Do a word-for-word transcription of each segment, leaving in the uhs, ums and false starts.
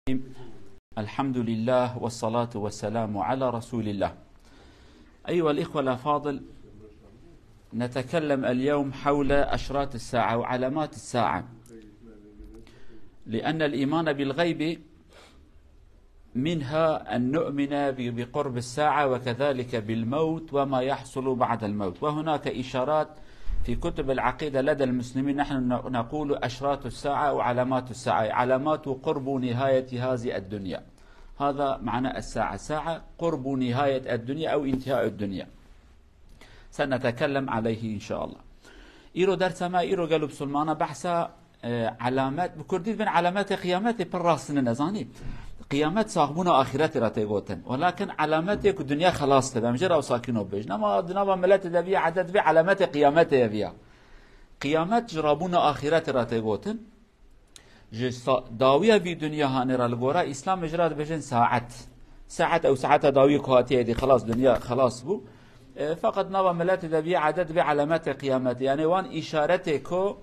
الرحيم. الحمد لله والصلاة والسلام على رسول الله. أيها الإخوة الأفاضل، نتكلم اليوم حول أشراط الساعة وعلامات الساعة، لأن الإيمان بالغيب منها أن نؤمن ب-، بقرب الساعة وكذلك بالموت وما يحصل بعد الموت. وهناك إشارات في كتب العقيدة لدى المسلمين، نحن ن-، نقول أشراط الساعة أو علامات الساعة، علامات قرب نهاية هذه الدنيا. هذا معنى الساعة، ساعة قرب نهاية الدنيا أو انتهاء الدنيا. سنتكلم عليه إن شاء الله. Îro dersa me, îro gelo bisilmana behsa, e, alamet, bi kurdî dibin alametê qiyametê pir rast nine, zanî. Qiyamet saxbûna axîretê re tê gotin. Welakin alametê ku dinya xelas dibe. Em jê re wisa kîno bêjin. Ama di nava miletê de vî edet vê alametê qiyametê ye viya. Qiyamet ji rabûna axîretê re tê gotin. Ji sa-, dawiya vî dinya hanê re li gora Îslamê ji re dibêjin saet. Saet ew saeta dawiyê ku hatiye dî, xelas, dinya xelas bû. E, feqet nava miletê de vî edet vê alametê qiyametê. Yani wan îşaretê ku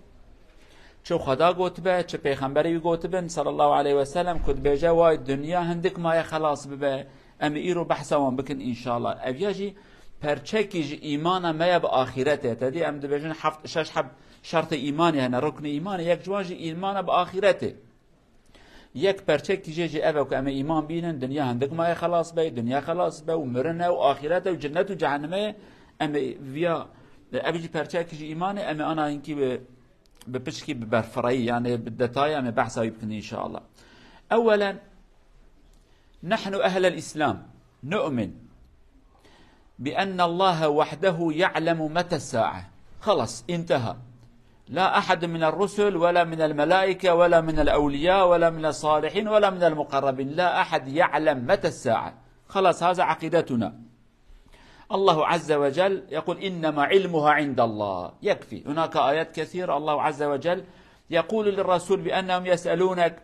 çi Xweda gotibe, çi pêxemberê wî gotibin, sallallahu aleyhi ve sellem, ku dibêje, way dinya hindik maye xelas bibe. Em ê îro behsa wan bikin înşallah. Ev ya jî perçekî ji îmana me ye bi axîretê. Te dî em dibêjin heft, şeş heb şertê îmanê hene, ruknê îmanê. Yek ji wan jî îmana bi axîretê. Yek perçekî jê jî ev e ku em ê îman bînin, dinya hindik maye xelas be, dinya xelas be û mirin e û axîret e û cinnet û cehenime ye. Em ê viya, ev jî perçekî ji îmanê, em ê ana hinkî bi, bi piçkî bi berfireyî, yani bi detayê em ê behsa wî bikin înşallah. Ewelen, nehnu ehlel Îslam. نؤمن بأن الله وحده يعلم متى الساعة. خلاص، انتهى. لا أحد من الرسل ولا من الملائكة ولا من الأولياء ولا من الصالحين ولا من المقربين، لا أحد يعلم متى الساعة. خلاص، هذا عقيدتنا. الله عز وجل يقول: "إنما علمها عند الله". يكفي. هناك آيات كثيرة الله عز وجل يقول للرسول بأنهم يسألونك،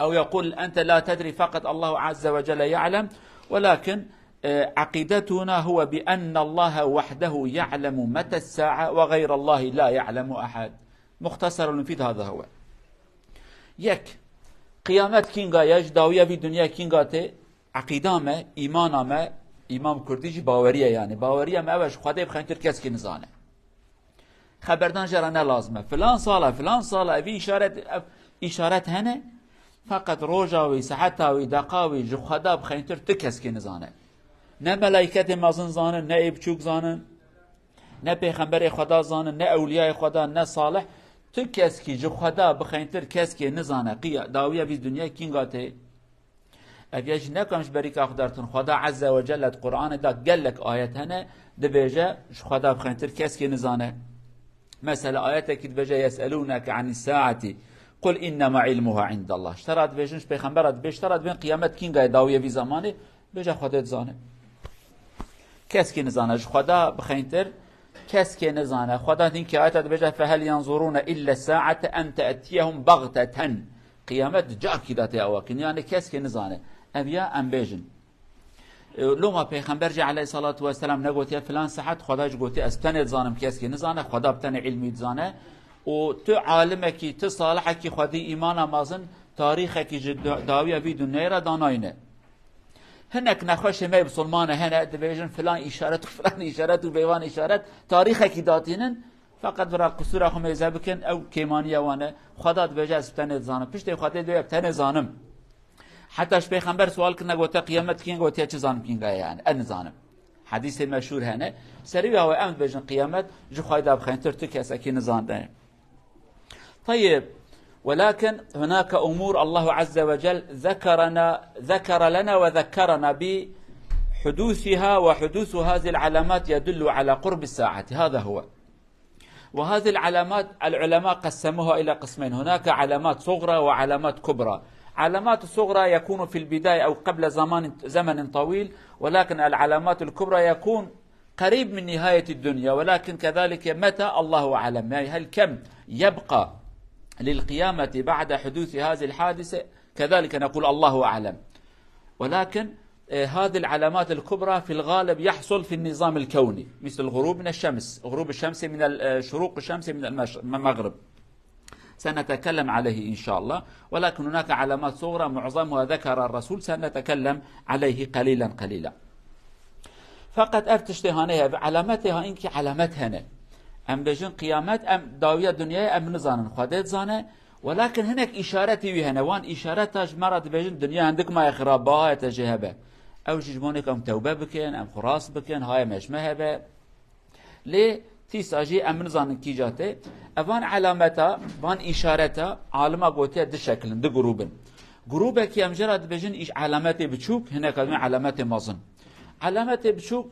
أو يقول: "أنت لا تدري"، فقط الله عز وجل يعلم. ولكن، آه، عقيدتنا هو بأن الله وحده يعلم متى الساعة وغير الله لا يعلم أحد. مختصر المفيد هذا هو. Yek, qiyamet kînga ye, ji dawiya vî dinya kînga tê, eqîda me, îmana me, îman kurdî jî baweriye yani. Baweriye me ew e, ji Xwedê bi xeyntir keskî nizane. Xeberdan jê re ne lazim e. Filan sal e, filan sal e, evî îşaret, ev îşaret hene. Feqet roja wî, seheta wî, deqa wî ji Xweda bi xeyntir tu keskî nizane. Ne melayketê mezin zanin, ne ê biçûk zanin, ne pêxemberê Xweda zanin, ne ewliyayê Xweda, ne salih. Tu keskî ji Xweda bi xeyntir keskê nizane. Qiya-, dawiya vî dinyayê kînga tê. Ev ya jî nekan ji berî ka xwe dertin. Xweda Azze ve Celle di Qur'anê de gelek ayet hene, dibêje, ji Xweda bi xeyntir keskê nizane. Mesela ayetekî dibêje, "Yes'elûneke anîs saati, qul innema ilmuha indallah." Ji te re dibêjin, ji pêxembera dibêje, ji te re dibên qiyamet kînga ye, dawiye vî zamanê, bêje Xwedê dizane. Keskê nizane, ji Xweda bi xeyntir keskê nizane. Xweda hinkî ayeta dibêje, "Fehel yanzurûne ille saete en te'tiyehum bagteten." Qiyamet di carkî de tê awa kin, yani keskê nizane. Ev ya em bêjin. E, loma Pêxember jî aleyhissalatu vesselam negotiye filan saet, Xweda jî gotiye, "Ez tenê dizanim, keskê nizane, Xweda bi tenê ilmî dizane." Û tu alimekî, tu salihekî Xwedî îmana mezin, tarîxekî ji da-, dawiya vî dinyayê re danayne. Hinek nexweşê me yê bisilmane hene, dibêjin filan îşaret û filan îşaret û vêvan îşaret, tarîxekî datînin, feqet vira qisûra xwe mêze bikin, ew kêmaniya wan e. Xweda dibêje, "Ez bi tenê dizanim." Piştê Xwedê dibê, "Bi tenê zanim." Heta ji pêxember sual kirine, gote, "Qiyamet kîn?" Gotiye, "Çi zanim kînga ye yani, ez nizanim." Hedîsê meşhûr hene. Serî wî ew e, em dibêjin qiyamet ji Xwedê de bi xeyntir tu kesekî nizane. طيب، ولكن هناك أمور الله عز وجل ذكرنا، ذكر لنا وذكرنا بحدوثها، وحدوث هذه العلامات يدل على قرب الساعة. هذا هو. وهذه العلامات العلماء قسموها إلى قسمين، هناك علامات صغرى وعلامات كبرى. علامات الصغرى يكون في البداية أو قبل زمان، زمن طويل، ولكن العلامات الكبرى يكون قريب من نهاية الدنيا، ولكن كذلك متى الله أعلم، يعني هل كم يبقى للقيامة بعد حدوث هذه الحادثة، كذلك نقول الله أعلم. ولكن، آه، هذه العلامات الكبرى في الغالب يحصل في النظام الكوني، مثل الغروب من الشمس، غروب الشمس من ال-، آه، شروق الشمس من المش-، المغرب. سنتكلم عليه إن شاء الله، ولكن هناك علامات صغرى معظمها ذكر الرسول، سنتكلم عليه قليلا قليلا. Feqet ev tiştê hane hebe, alametê ha inkî alamet hene. Em bêjin qiyamet, em dawiya dinyayê em nizanin, Xwedê dizane. Welakin hinek îşaretî wî hene. Wan îşareta ji me re dibêjin dinya hindik maye xirab, bahaye te jê hebe. Ew jî ji bo nêk em tewbe bikin, em xwe rast bikin, haye me ji me hebe. Lê tîsa jî em nizanin kîja tê. Evan alameta, van îşareta alima gotiye du şekilin, du grûbin. Grûbekî em jê re dibêjin îş alametê biçûk, hinek dibên alametê mezin. Alametê biçûk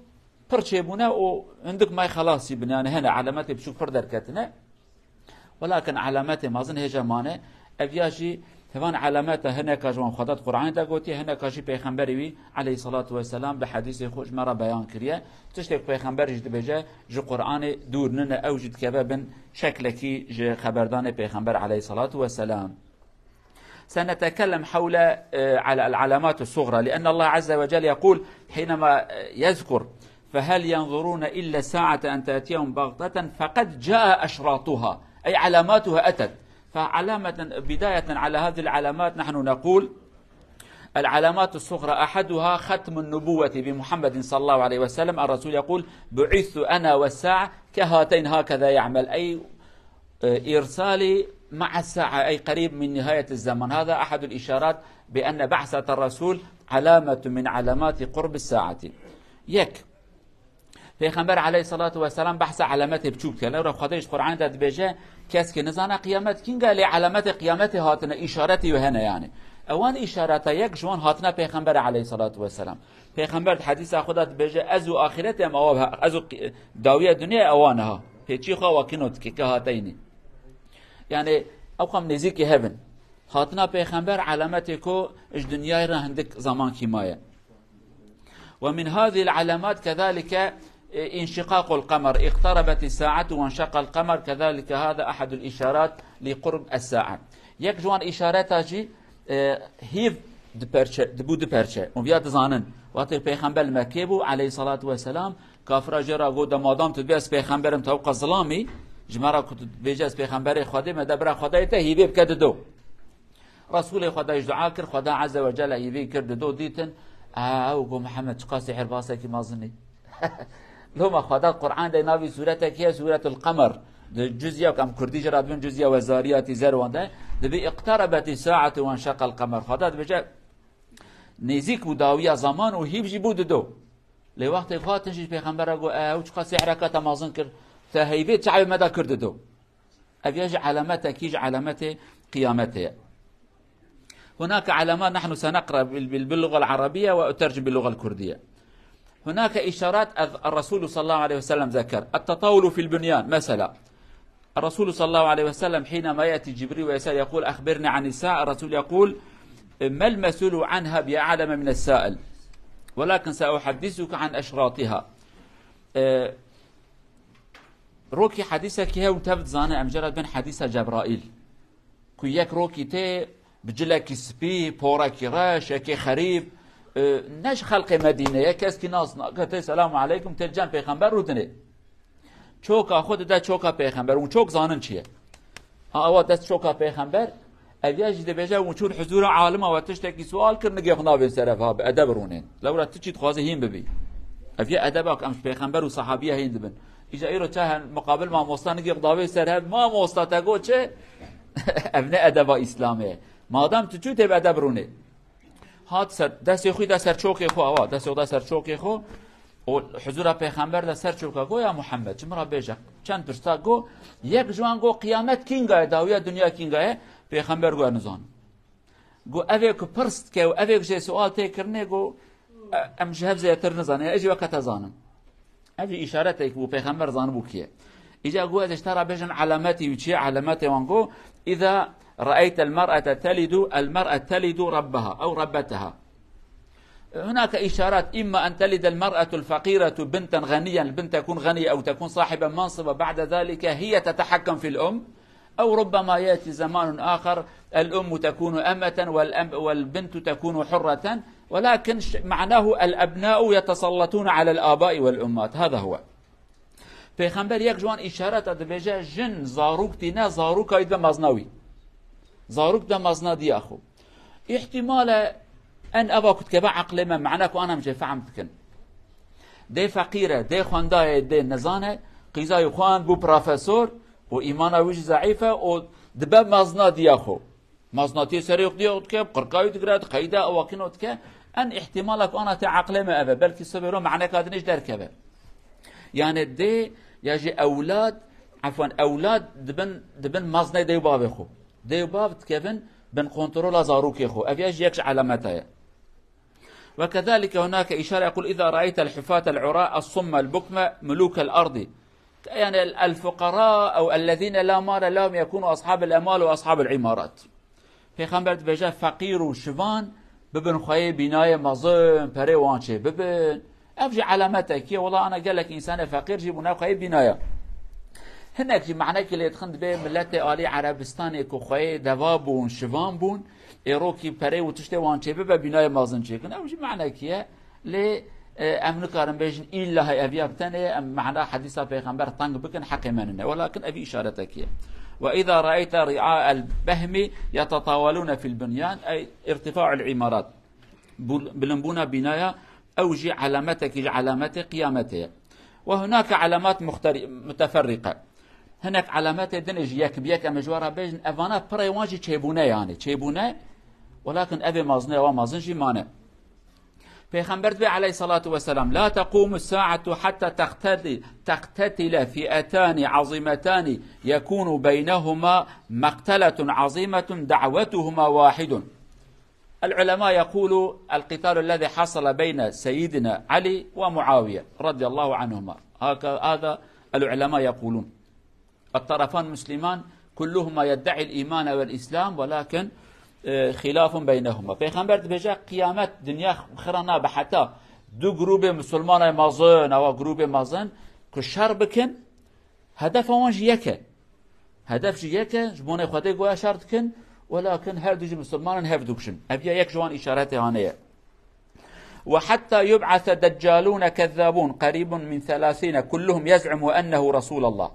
pir çêbûne û hindik may xelasî bin, yani hene alametê biçûk pir derketine. Welakin alametê mezin hêja mane. Ev ya jî hevan alameta hineka ji wan Xweda di Qur'anê de gotiye, hineka jî Pêxemberê wî aleyhissalatu vesselam bi hedîsê xwe ji me re beyan kiriye. Tiştê ku Pêxember jî dibêje ji Qur'anê dûr nine, ew jî dikeve bin şeklekî ji xeberdanê Pêxember aleyhissalatu vesselam. سنتكلم حول، آه، على العلامات الصغرى، لأن الله عز وجل يقول حينما، آه، يذكر: فهل ينظرون إلا الساعة أن تأتيهم بغتة فقد جاء أشراطها، أي علاماتها أتت. فعلامة، بداية على هذه العلامات نحن نقول: العلامات الصغرى أحدها ختم النبوة بمحمد صلى الله عليه وسلم. الرسول يقول: بعثت أنا والساعة كهاتين، هكذا يعمل، أي إرسالي مع الساعة، أي قريب من نهاية الزمن. هذا أحد الإشارات بأن بعثة الرسول علامة من علامات قرب الساعة. Yek. Pêxember aleyhissalatu vesselam behsa alametê biçûk dike. Lewra Xwedê ji Qur'anê de dibêje, kes ki nizane qiyamet kînga, lê alametê qiyametê hatine, îşaretî wê hene yani. Ewan îşareta yek ji wan hatina Pêxember aleyhissalatu vesselam. Pêxember di hedîsa xwe de dibêje, ez û axiretê em awa, ez û qi-, dawiya dinyayê awa niha. Pêçî xwe wa kino dike, ke hateynî. Yani, ew xam nêzîkî hevin. Hatina Pêxember alametê ku ji dinyayê re hindik zamankî maye. ومن هذه العلامات كذلك انشقاق القمر، اقتربت الساعة وانشق القمر، كذلك هذا أحد الإشارات لقرب الساعة. Yek ji wan îşareta jî, e, hîv diperçe, dibû diperçe. Û viya dizanin. Wextê Pêxember li Mekkê bû, aleyhissalatu vesselam, kafira jê re got, de madam tu dibê ez pêxemberim, te wqa zilamî, ji me re ku tu dibêje ez pêxemberê Xwedê me, de bira Xwedayê te hîvê bike dido. Resûlê Xwedayê ji dua kir, Xweda Azze ve Celle hîvê kir dido, dîtin, ew got, Mihemed, çiqa sihirbasekî mezin î. Loma Xweda Qur'an de navî sûretekî ye, Sûretul Qemer. Di cüzya ku em kurdî jê re dibin cüzya wezariyatî zerwan de, dibê iqterebetî saetu wenşeqel qemer. Xweda dibêje, nêzîk bû dawiya zaman û hîv jî bû dido. Lê wextê ku hatin jî pêxembera got, ew çiqa sihireka te mezin kir, te heyvê çavê me de kir dido. Ev ya jî alametekî ji alametê qiyametê ye. هناك علامات، نحن سنقرأ بال-، بال-، باللغة العربية وأترجم باللغة الكردية. هناك إشارات الرسول صلى الله عليه وسلم ذكر التطاول في البنيان. مثلا، الرسول صلى الله عليه وسلم حينما يأتي جبريل ويسأل يقول: أخبرني عن الساعة، الرسول يقول: ما المسؤول عنها بأعلم من السائل، ولكن سأحدثك عن أشراطها. Ee, rokî hedîsekî hew tev dizane, em jê re dibin hedîsa Cebraîl. Ku yek rokî tê bi cilekî spî, porekî reş, yekê xerîb, e, ne ji xelqê Medînê ye, keskî nas nake, tê selamu aleykum, tê li cem pêxember rûdinê. Çoka xwe dide çoka pêxember. Hûn çok zanin çi ye? Ha, ewa dest çoka pêxember, ev ya jî dibêje, hûn çûn huzûra alima we tiştekî sual kir, nigê xwe navên ser ev, ha, bi edeb rûnên. Lewra tu çî dixwazî hîn bibî. Ev ya edeba ku em ji pêxember û sahabiya hîn dibin. Îja îro çahen muqabil mamosta nigê xwe davê ser hev, mamosta te got çi? Ev ne edeba Îslamê ye. Madem tu çû tê bi edeb rûnê. Hat ser, destê xwe da ser çokê xwe, ewa, destê xwe da ser çokê xwe. Û huzura pêxember de ser çoka go, ya Muhammed, ji min re bêje. Çend pirsa go, yek ji wan go, qiyamet kînga ye, dawiya dinya kînga ye? Pêxember go, ez nizan. Go, evê ku pirs dike û evê ku jê sual tê kirinê, go, e, em ji hev zêdetir nizanin, ez jî weke te zanim. Ev jî îşaretek bû, pêxember zanibû kî ye. Îca got, ez ji te re bêjim, alametî wî çi ye? Alametê wan got, "Îza re'eytel mer'ete telidu, el mer'e telidu rabbeha, ew rebbeteha." هناك إشارات، إما أن تلد المرأة الفقيرة بنتا غنيا، البنت تكون غنية أو تكون صاحبة منصب، وبعد ذلك هي تتحكم في الأم، أو ربما يأتي زمان آخر الأم تكون أمة والأم-، والبنت تكون حرة، ولكن ش-، معناه الأبناء يتسلطون على الآباء والأمهات. هذا هو. Pêxember yek ji wan îşareta dibêje, jin zarok tîne, zaroka wî dibe mezna wî. Zarok de mezna diya xwe. Îhtîmal e en eva ku dikeve eqlê me, mane ku ana em jê fehm dikin. Dê feqîr e, dê xwendayê, dê nizan e, qîzayî xwend bû profesor û îmana wî jî zeîf e û dibe mezna diya xwe. Maznatiyê serê xwe diya dike, qirkayî digire, diqeyde, ewakîno dike. En îhtîmala ku ana tê eqlê me ev e, belkî sibê ro maneka din jî derkeve. Yani dê ya jî ewlad, efwan, ewlad dibin, dibin maznê dê û bavê xwe. Dê û bav dikevin bin kontrola zarokê xwe. Ev ya jî yek ji elameta ye. وكذلك هناك إشارة يقول: إذا رأيت الحفاة العراة الصم البكم ملوك الأرض. Yani الفقراء أو الذين لا مال لهم يكونوا أصحاب الأموال وأصحاب العمارات. Pêxember dibêje, feqîr û şivan bibin xweyê bînayê mezin, perê wan çê bibin. Ev jî elametekî ye. Wela ana gelek însanê feqîr jî bûne xweyê bînaya. Hinek jî manekî lê dixin, dibê miletê alî Erebistanê ku xweyê deva bûn, şivan bûn, êrokî perê û tiştê wan çê bibe, bînayê mezin çêkin. Ew jî manekî ye. Lê, e, em nikarin bêjin îlla hey ev ya bi tenê, em mana hedîsa pêxember teng bikin, heqê me nine. Welakin ev îşaretekî ye. وإذا رأيت رعاء البهم يتطاولون في البنيان، أي ارتفاع العمارات. Bul-, bilimbûna bînaya, ew jî elametekî ji elametê qiyametê ye. وهناك علامات مختر-، متفرقة. Hinek elametê din jî yek bi yek em ji we re bêjin, evana pirê wan jî çêbûne yani. Çêbûne, welakin evê mazin, ewa mazin jî mane. Pêxember dibê aleyhissalatu vesselam: لا تقوم الساعة حتى تقتتل، تقتتل فئتان عظيمتان يكون بينهما مقتلة عظيمة دعوتهما واحد. العلماء يقول: القتال الذي حصل بين سيدنا علي ومعاوية رضي الله عنهما. هكذا العلماء يقولون. الطرفان مسلمان، كلهما يدعي الإيمان والإسلام، ولكن، e, خلاف بينهما. Pêxember dibêje, qiyamet, dinya xira nabe heta du grûbê misilmanay mezin, ewa grûbê mezin ku şer bikin, hedefa wan jî yek e. Hedef jî yek e, ji bonê Xwedê goya şer dikin, welakin her du jî misilman in, hev dikuşin. Ev ya yek ji wan îşaretê hane ye. وحتى يبعث دجالون كذابون قريب من ثلاثين كلهم يزعم أنه رسول الله.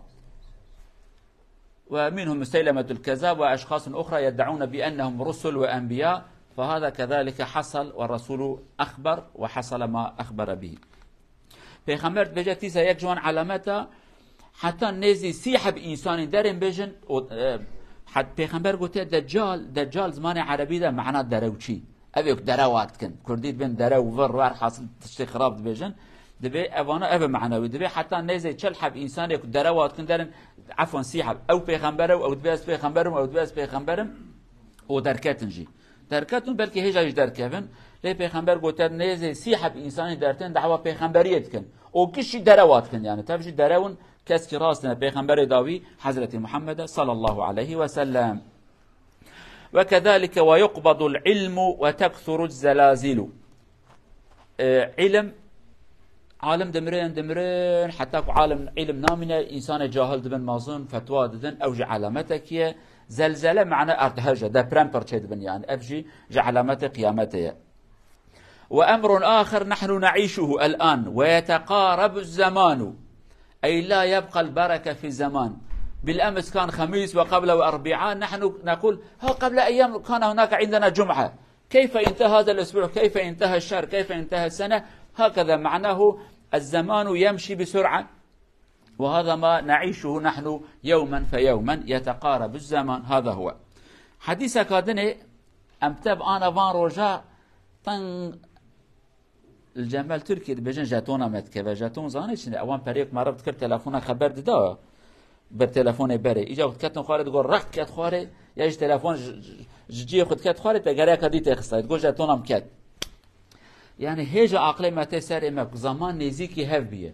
ومنهم مسيلمة الكذاب وأشخاص أخرى يدعون بأنهم رسل وأنبياء، فهذا كذلك حصل والرسول أخبر وحصل ما أخبر به. Pêxember dibêje, tîsa yek ji wan elameta, heta nêzî sî heb însanî derên bêjin, û, e, het-, Pêxember gote Deccal, Deccal zimanê erebî de mana derewçî. Ev ê ku derewa dikin. Kurdî dibên derew, vir, her hasil tiştê xirab dibêjin. Dibê evana ev e manewî. Dibê heta nêzê çil heb însanê ku derewa dikin derin, efwan sî heb. Ew pêxember e, ew dibê ez pêxember im, ew dibê ez pêxember im. Û derketin jî. Derketin, belkî hêja jî derkevin. Lê pêxember gote nêzê sî heb însanî dertên dawa pêxemberiyê dikin. Û giş jî derewa dikin yani. Tev jî derewin, keskî rast ne pêxemberê dawî Hezretî Muhammed e sallallahu aleyhi ve sellem. وكذلك ويقبض العلم وتكثر الزلازل. E, îlim, alim dimirin, dimirin, heta ku alim, îlim namîne, însanê cahil dibin mazin, fetwa didin, ew jî elametekî ye. Zelzele mane erdhej e, deprem pir çêdibin yani. Ev jî ji elametê qiyametê ye. وأمر آخر نحن نعيشه الآن ويتقارب الزمان، أي لا يبقى البركة في الزمان. بالأمس كان خميس وقبله أربعاء، نحن نقول: "ها، قبل أيام كان هناك عندنا جمعة. كيف انتهى هذا الأسبوع؟ كيف انتهى الشهر؟ كيف انتهى السنة؟" هكذا معناه الزمان يمشي بسرعة. وهذا ما نعيشه نحن يوما فيوما، يتقارب الزمان. هذا هو. Hedîseka dinê, em tev ana van roja teng li Cemel Tirkiyê dibêjin jetona me dikeve. Jeton zanê çi ne? Ewan perê ku me re dikir telefona xeber dida. Ber telefonê berê. Îca ku diketin xwarê digot req ket xwarê, ya jî telefon ji, ji, ji cihê xwe diket xwarê, te gereka dî têxistayê. Digot jetona min ket. Yani hêja aqlê me tê serê me ku zaman nêzîkî hev bûye.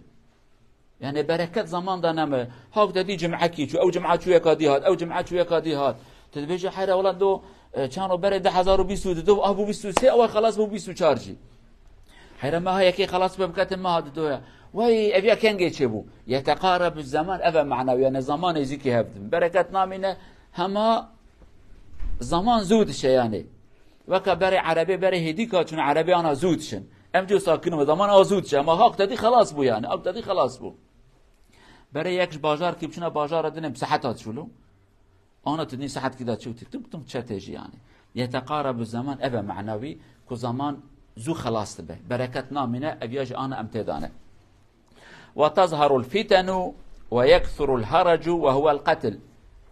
Yani bereket zaman da neme. Hak te dî cimekî çû, ew cim'a çû yeka dî hat, ew cim'a çû yeka dî hat. Tu dibêjî heyra wela do, e, çano berê du hezar û bîst û du do, ah bû bîst û sê, ew xelas bû bîst û çar jî. Heyra meha yekê xelas bû, biketin meha didoya. Wey, ev ya kengê çêbû? Yeteqarebu zaman, ev e manawiya, ne zaman nêzîkî hev dibin. Bereket namîne, hema zaman zû dişe yani. Weke berê erebê, berê hêdîka çûn, erebê ana zû dişin. Em jî sakin û zaman a zû dişe. Ama hak te dî xelas bû yani. Hak te dî xelas bû. Berê yek ji bajarkî biçûna bajara dinê bi seheta diçûlo. Ana tu nî saetkî de çû tik tik tik çetê jî yani. Yeteqarabu zaman, eve manawî, ku zaman zû xelas dibe. Bereket namîne, ev ya jî ana em tê de ne. Ve tezharul fitenu ve yekthurul haracu ve huvel qetl.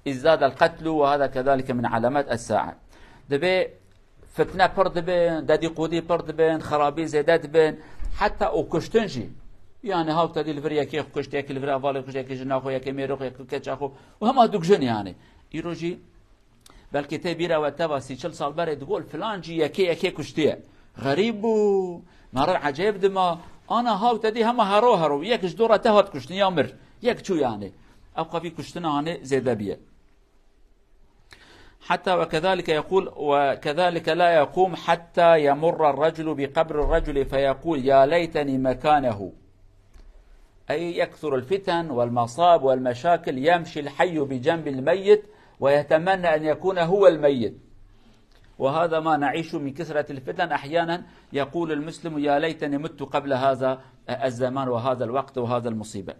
İzdadel qetlu ve hâzâ kezalike min alamet es-sa'e. Dibê fitne pir dibin, dedîqûdî pir dibin, xerabî zêde dibin. Heta û kuştin jî. Yani hawk tedî li vir yekê xwe kuşt, yekî li vir hevalê xwe kuşt, yekî jina xwe, yekê mêrê xwe, yekî keça xwe. Û hema dûk jin yani. Îro jî belkî tê bîra we teva sî çil sal berê digot, filan cî yekê yekê kuştiye. Xerîb bû, meriv ecêb dima, ana hawk tedî hema hero hero, yek ji dora te hat kuştin ya mir. Yek çû yani. Ew qevî kuştina hanê zêde biye. حتى وكذلك يقول: وكذلك لا يقوم حتى يمر الرجل بقبر الرجل فيقول: يا ليتني مكانه. أي يكثر الفتن والمصائب والمشاكل، يمشي الحي بجنب الميت ويتمنى أن يكون هو الميت. وهذا ما نعيش من كثرة الفتن. أحيانا يقول المسلم: يا ليتني مت قبل هذا الزمان وهذا الوقت وهذا المصيبة.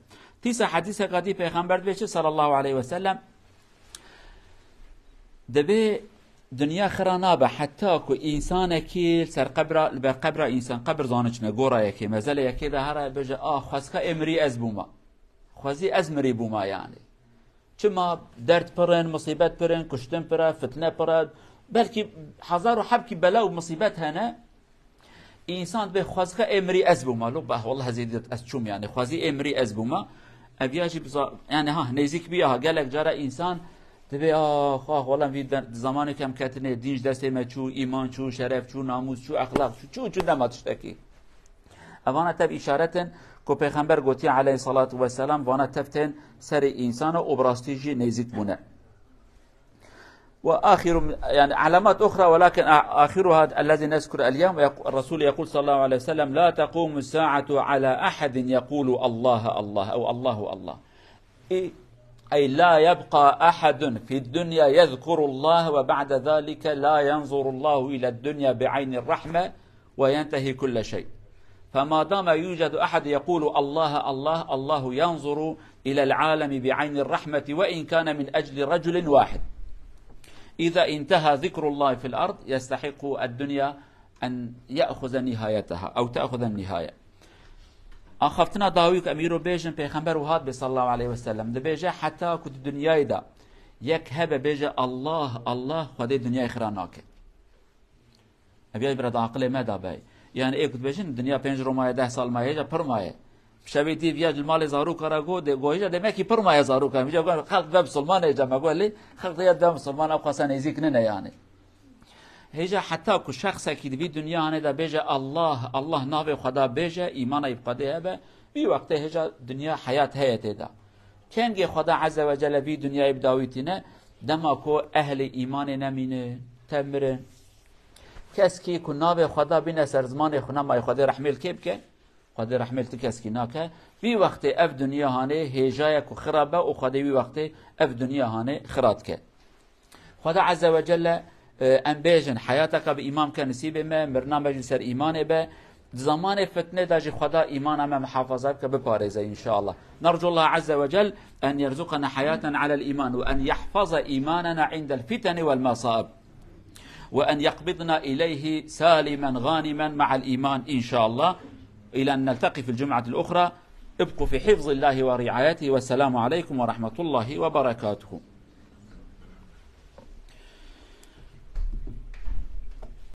Dîsa hedîseka dî Pêxember dibê çi sallallahu aleyhi ve sellem? Dibê dinya xira nabe heta ku însanekî li ser qebra, li ber qebra însan, qebir zaniçine gora yekê, mezele yekê de here bêje, "Ah, xwezka ê mirî ez bûma. Xwezî ez mirî bûma yani." Çima derd pir in, musîbet pir in, kuştin pir e, fitne pir e, belkî hezar û hebkî bela û musîbet hene. Însan dibê xwezka ê mirî ez bûma. Lo, bah, wallah ez ê dît ez çûm yani. Xwezî ê mirî ez bûma. Ev ya jî biza-, yani ha, nêzîk bî ya ha. Gelek cara însan dibê, "Ah, ah, wallah vî de-, zamanê kem ketine, dîn ji destê me çû, îman çû, şeref çû, namûs çû, exlaq çû, çû, çû dema tiştekî." Evana tev îşaret in ku Pêxember gotiye aleyhissalatu vesselam, vana tev tên serê însana û bi rastî jî nêzîk bûne. وآخر، يعني، علامات أخرى، ولكن آ-، آخرها الذي نذكر اليوم، يق-، الرسول يقول صلى الله عليه وسلم: "لا تقوم الساعة على أحد يقول: الله، الله"، أو "الله، الله". إي-، أي لا يبقى أحد في الدنيا يذكر الله وبعد ذلك لا ينظر الله إلى الدنيا بعين الرحمة وينتهي كل شيء. فما دام يوجد أحد يقول: الله، الله، الله ينظر إلى العالم بعين الرحمة وإن كان من أجل رجل واحد. إذا انتهى ذكر الله في الأرض يستحق الدنيا أن يأخذ نهايتها أو تأخذ النهاية. Axaftina dawî ku em îro bêjin, Pêxember wiha dibê sallallahu aleyhi ve sellem, dibêje, heta ku di dinyayê de yek hebe bêje, "Allah, Allah", Xwedê dinyayê xira nake. Ev ya bira di aqilê me de be. Yani ê ku dibêjin, dinya pênc ro maye, deh sal maye, hêja pir maye. Şevê dîv ya li malê zaroka re got, dê, got, hêja demekî pir maye zaroka. Hêja got, xelk ve misilman hêja me got, lê xelk ya ve misilman ew qasa nêzîk nine yani. Hêja heta ku şexsekî di vî dinya hanê de bêje, "Allah, Allah", navê Xweda bêje, îmana yî bi Xwedê hebe, vî wextê hêja dinya heyat heye tê de. Kengê Xweda Azze ve Celle vî dinyayê bi dawî tîne, dema ku ehlê îmanê nemîne, tev mirin. Keskî ku navê Xweda bîne ser zimanê xwe, nema yê Xwedê rehmê li kê bike? Xwedê rehmê li ti keskî nake. Vî wextê ev dinya hanê hêjayek û xira be û Xwedê vî wextê ev dinya hanê xira dike. Xweda Azze ve Celle, e, em bêjin, heyateke bi îman ke nisîbê me, mirina me jî ser îmanê be. Di zamanê fitnê de jî Xweda îmana me mihafaza bike, biparêze înşallah. نرجو الله عز وجل أن يرزقنا حياة على الإيمان وأن يحفظ إيماننا عند الفتن والمصائب. وأن يقبضنا إليه سالما غانما مع الإيمان إن شاء الله. إلى أن نلتقي في الجمعة الأخرى، ابقوا في حفظ الله ورعايته، والسلام عليكم ورحمة الله وبركاته.